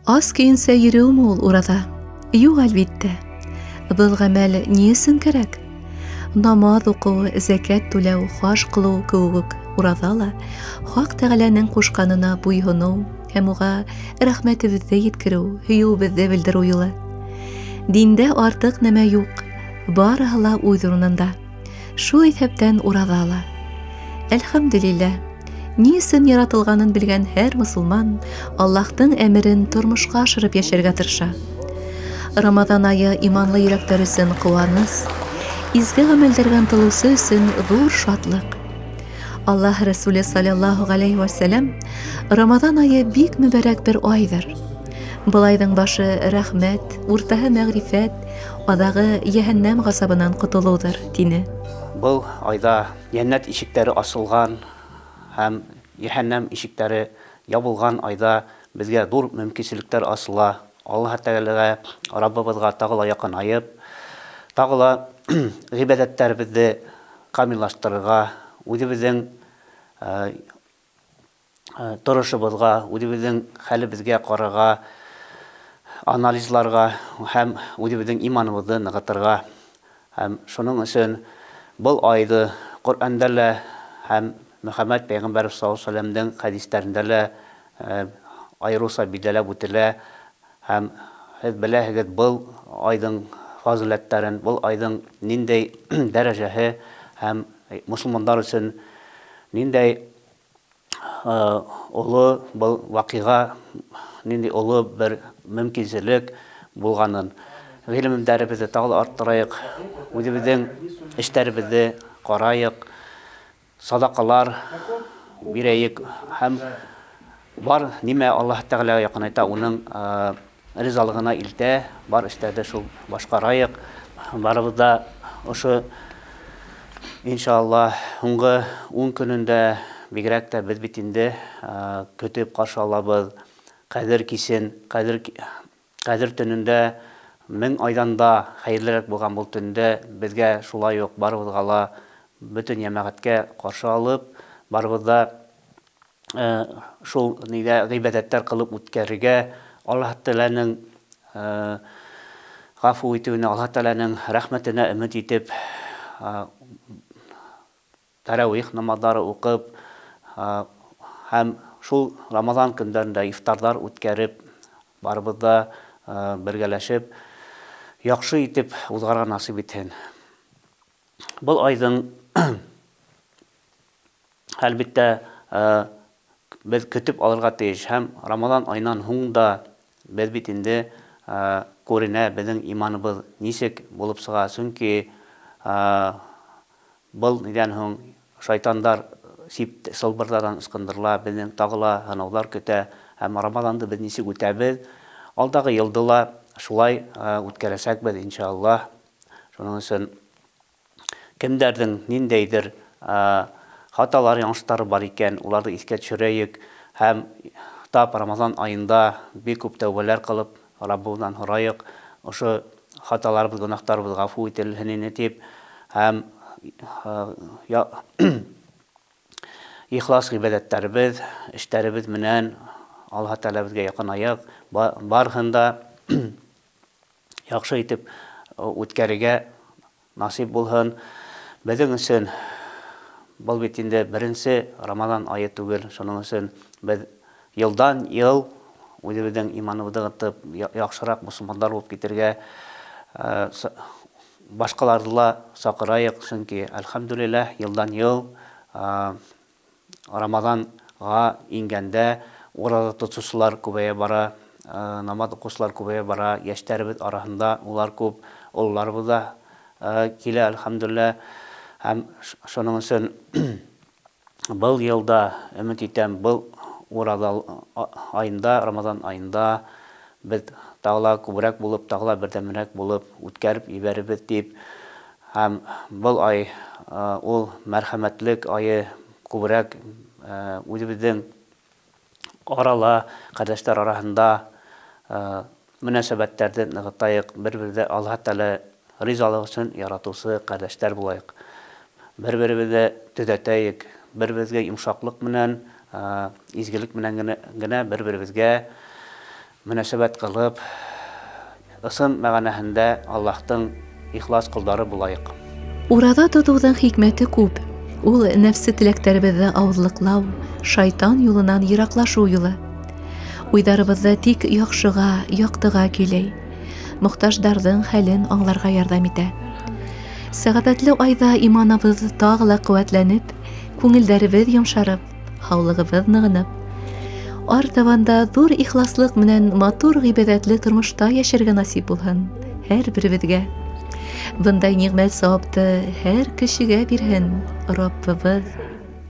Аз көенсә йөрүме ул ураза? Юк, әлбиттә. Был гамәл ни өчен кирәк? Намаз уку, зәкят түләү, хаж кылу кебек үк ураза ла Хак Тәгаләнең кушканына буйһыну һәм уга рәхмәтебезне җиткерү, һөюебезне белдерү юлы. Диндә артык нәмә юк, барыһы ла үз урынында. Шул исәптән ураза ла. Әлхәмдүлилләһ, ни өчен яратылганын белгән һәр мусулман Аллаһтың әмерен тормышка ашырып яшәргә тырыша. Рамазан ае иманлы йөрәкләр өчен куаныч, изге гамәлләргә омтылучы өчен зур шатлык. Аллаһ Рәсүле саллаллаһу галәйһи вә сәлам, Рамазан ае бик мөбарәк бер айдыр. Был айның башы рәхмәт, уртаһы мәгърифәт, Азагы җәһәннәм газабыннан котылудыр, дине. Был айда җәннәт ишекләре ачылган һәм җәһәннәм ишекләре ябылган айда безгә зур мөмкинчелекләр ачыла. Аллаһы Тәгаләгә, Раббыбызга тагы ла якынаеп, тагы ла гыйбадәтләребезне камиллаштырырга, үзебезнең торышыбызга, үзебезнең хәлебезгә карарга, анализларга һәм үзебезнең иманыбызны ныгытырга. Һәм шуның өчен был айды Коръәндә лә һәм Мөхәммәд пәйгамбәребез саллаллаһу алейһи ва сәлләмнең хәдисләрендә лә аеруча билгеләп үтелә. Һәм һез беләһегез был айдың фазыйләтләрен, был айдың ниндәй дәрәҗәһе һәм мосылманнар өчен ниндәй олы был вакыйга, нинди олы бер мөмкинчелек булганын. Гыйлемдәребезне тагы да арттырайык, үзебезнең эшләребезне караек, садакалар бирәек һәм бар нимә Аллаһ Тәгаләгә якынайта, уның ризалыгына илтә, бар эшләрдә шул башкараек. Барыбыз да ошо иншалла һуңгы 10 көнендә бигрәк тә без бит инде көтеп каршы алабыз. Кадер кичен, кадер кадер төнендә мең айдан да хәерлерәк булган бу төндә безгә шулай ук барыбызга ла бөтен җәмәгатькә каршы алып, барыбыз да шул нидә гыйбадәтләр кылып үткәрергә, Аллаһ Тәгаләнең гафу итүенә, Аллаһ Тәгаләнең рәхмәтенә өмет итеп, тәравих намазлары укып һәм шул Рамазан көннәрендә ифтарлар үткәреп, барыбыз да бергәләшеп, яхшы итеп узгарга насыйп итһен. Был айдың Әлбиттә, без көтеп алырга тиеш һәм Рамазан аеннан һуң да без бит инде күренә безнең иманыбыз ничек булып чыга, чөнки был нидән һуң шайтандар сип чылбырдардан ычкындырыла, безнең тагы ла һынаулар көтә һәм Рамазанды без ничек үтәбез, алдагы елды ла шулай үткәрәчәкбез, иншаллаһ. Шуның өчен Кемдәрдең ниндәйдер хаталар, яңышлары бар икән, уларны искә төшерәек һәм тап Рамазан аенда бик күп тәүбәләр кылып, Раббыбыздан һораек, ошо хаталарыбыз, гөнаһтарыбыз гафу ителһен ине дип һәм ихлас гыйбадәтләребез, эшләребез менән Аллаһ Тәгаләбезгә якынаек, барыһын да яхшы итеп үткәрергә насыйп булһын. Безнең өчен был бит инде беренче Рамазан ае түгел, шуның өчен без елдан ел үзебезнең иманыбызны ныгытып, яхшырак мусульманнар булып китергә башкаларны ла чакыраек, чөнки әлхәмдүлилләһ, елдан ел Рамазанга иңгәндә ураза тотучылар күбәя бара, намаз укучылар күбәя бара, яшьләребез арасында улар күп, олыларыбыз да килә, әлхәмдүлилләһ. Һәм шуның өчен был елда өмет итәм, был ураза аенда, Рамазан аенда без тагы ла күбрәк булып, тагы ла бердәмрәк булып үткәреп җибәрербез дип Һәм был ай ул мәрхәмәтлек ае, күбрәк үзебезнең арала, кардәшләр арасында мөнәсәбәтләрне ныгытаек, бер-беребезне Аллаһ Тәгалә ризалыгы өчен яратучы кардәшләр булаек. Бер-беребезне төзәтәек, бер-беребезгә йомшаклык белән, изгелек белән генә бер-беребезгә мөнәсәбәт кылып, ысын мәгънәһендә Аллаһтың ихлас колдары булайык. Ураза тотуның хикмәте күп. Ул нәфсе теләктәребезне авызлыклау, шайтан юлыннан ераклашу юлы. Уйдарыбызны тик яхшыга, яктыга көйләй. Мохтаҗдарның хәлен аңларга ярдәм итә. Сәгадәтле айда иманыбыз тагы ла куәтләнеп, күңелдәребез йомшарып, һаулыгыбыз ныгынып, артабан да зур ихласлык менән матур гыйбадәтле тормышта яшәргә насип булһын